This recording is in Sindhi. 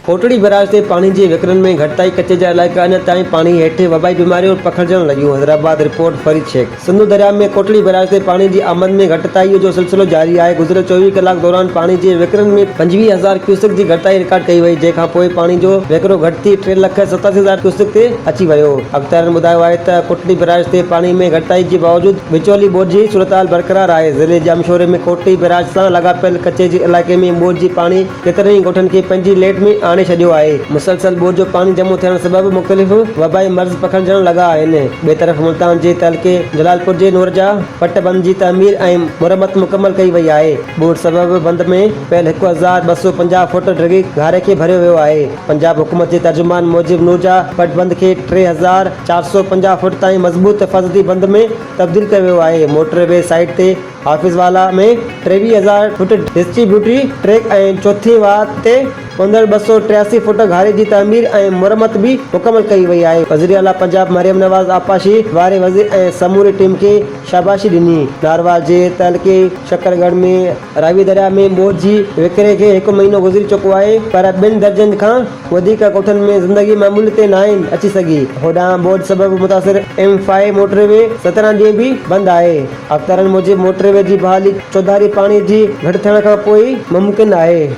ڪوٽڙي بئراج تي پاڻي جي وڪرن ۾ گهٽتائي ڪچي جا علائقا اڃا تائين پاڻي هيٺ وبائي بيماريون پکڙجڻ لڳيون حيدرآباد، رپورٽ، فريد شيخ، سنڌو درياء ۾ ڪوٽڙي بئراج تي پاڻي جي آمد ۾ گهٽتائي جو سلسلو جاري آهي گذريل 24 ڪلاڪ دوران پاڻي جي وڪرن ۾ 25 هزار ڪيوسڪ جي گهٽتائي رڪارڊ ڪئي وئي جنهن کانپوء پاڻي جو وهڪرو گهٽ ٿي ٽي لک 87 هزار ڪيوسڪ تي اچي ويو اختيارين ٻڌايو آهي ته ڪوٽڙي بئراج تي پاڻي ۾ گهٽتائي جي باوجود وچولي ٻوڏ جي صورتحال برقرار آهي ضلعي ڄامشوري ۾ ڪوٽڙي بئراج سان لاڳاپيل ڪچي جي علائقي ۾ ٻوڏ جي پاڻي ڪيترن ئي ڳوٺن کي پنهنجي ليٽ ۾ آڻي ڇڏيو آهي. مسلسل ٻوڏ جو پاڻي جمع ٿيڻ سبب مختلف وبائي مرض پکڙجڻ لڳا آهن. ٻئي طرف ملتان جي تعلقي جلالپور جي نورجا پٽ بند جي تعمير ۽ مرمت مڪمل ڪئي وئي آهي. ٻوڏ سبب بند ۾ پيل 1250 فوٽ ڊگهي گهاري کي ڀريو ويو آهي. پنجاب حڪومت جي ترجمان موجب نورجا پٽ بند کي 3450 فوٽ تائين مضبوط حفاظتي بند ۾ تبديل ڪيو ويو آهي. موٽر وي سائيٽ تي حافظ والا ۾ 23 هزار فٽ ڊسٽريبيوٽري ٽريڪ ۽ چوٿين واهه تي پوندڙ 283 فٽ گهاري جي تعمير ۽ مرمت به مڪمل ڪئي وئي آهي. وزيراعليٰ پنجاب مريم نواز آبپاشي واري وزير ۽ سموري ٽيم کي شاباشي ڏني. ناروال جي تعلقي شڪر ڳڙهه ۾ راوي درياء ۾ ٻوڏ جي وهڪري کي هڪ مهينو گذري چڪو آهي پر ٻن درجن کان وڌيڪ ڳوٺن ۾ زندگي معمول تي ناهي اچي سگهي. هوڏانهن ٻوڏ سبب متاثر ايم فائيو موٽر وي 17 ڏينهن به بند آهي. اختيارين موجب موٽر وي جي بحالي چوڌاري پاڻي جي گهٽ ٿيڻ کان پوء ئي ممڪن آهي.